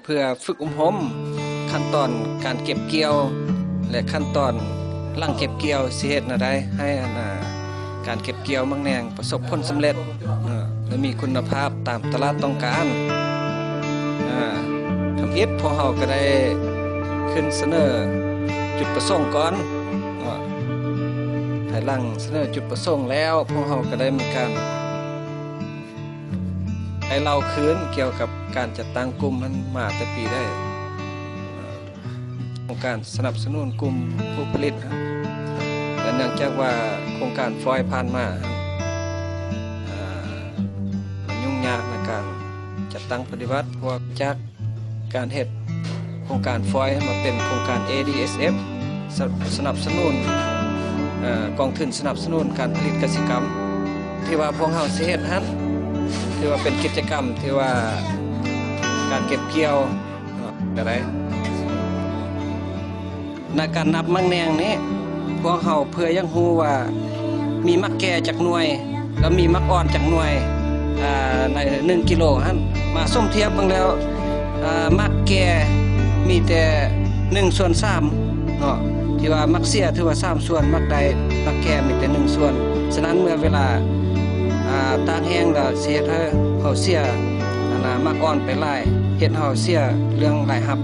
ເພື່ອຝຶກອົບຮົມຂັ້ນຕອນການເກັບກ່ຽວ ແລະ ຂັ້ນຕອນຫຼັງເກັບກ່ຽວ ຊິເຮັດແນວໃດໃຫ້ອັນ ອ່າ ການເກັບກ່ຽວໝາກແໜ່ງປະສົບຜົນສຳເລັດ ເອີ ແລະ ມີຄຸນນະພາບຕາມຕະຫຼາດຕ້ອງການ. ເອີ ທຳອິດພວກເຮົາກໍໄດ້ຂຶ້ນສະເໜີຈຸດປະສົງກ່ອນເນາະ. ພາຍຫຼັງສະເໜີຈຸດປະສົງແລ້ວ ພວກເຮົາກໍໄດ້ມີການ ໄດ້ເລົ່າຄືນກ່ຽວກັບການຈັດຕັ້ງກຸ່ມຫັ້ນມາແຕ່ປີໃດ. ໂຄງການສະໜັບສະໜູນກຸ່ມຜູ້ຜະລິດ ແລະ ເນື່ອງຈາກວ່າໂຄງການຟອຍຜ່ານມາ ເອີ ມັນຫຍຸ້ງຍາກໃນການຈັດຕັ້ງປະຕິບັດ ເພາະວ່າຈາກ ການເຮັດໂຄງການຟອຍໃຫ້ມາເປັນໂຄງການ ເອ ດີ ເອສ ເອຟ ສະ ສະໜັບສະໜູນ ເອີ ກອງທຶນສະໜັບສະໜູນການຜະລິດກະສິກຳ ທີ່ວ່າພວກເຮົາຊິເຮັດຫັ້ນ ຖືວ່າເປັນກິດຈະກຳ ທີ່ວ່າການເກັບກ່ຽວ ເນາະ ກະໄດ້. ໃນການນັບໝາກແໜ່ງນີ້ ພວກເຮົາເພື່ອຢາກຮູ້ວ່າມີໝາກແກ່ຈັກໜ່ວຍ ແລະ ມີໝາກອ່ອນຈັກໜ່ວຍ ອາ ໃນໜຶ່ງກິໂລຫັ້ນ ມາສົມທຽບເບິ່ງແລ້ວ ອາ ໝາກແກ່ມີແຕ່ໜຶ່ງສ່ວນສາມເນາະ ທີ່ວ່າໝາກເສຍຖືວ່າສາມສ່ວນ ໝາກໄດ້ ໝາກແກ່ມີແຕ່ໜຶ່ງສ່ວນ. ສະນັ້ນເມື່ອເວລາ ອາ ຕາກແຫ້ງແລ້ວຊິເຮັດໃຫ້ເຮົາເສຍ ອັນນ່າ ໝາກອ່ອນໄປຫຼາຍ ເຮັດໃຫ້ເຮົາເສຍເລື່ອງລາຍຮັບ.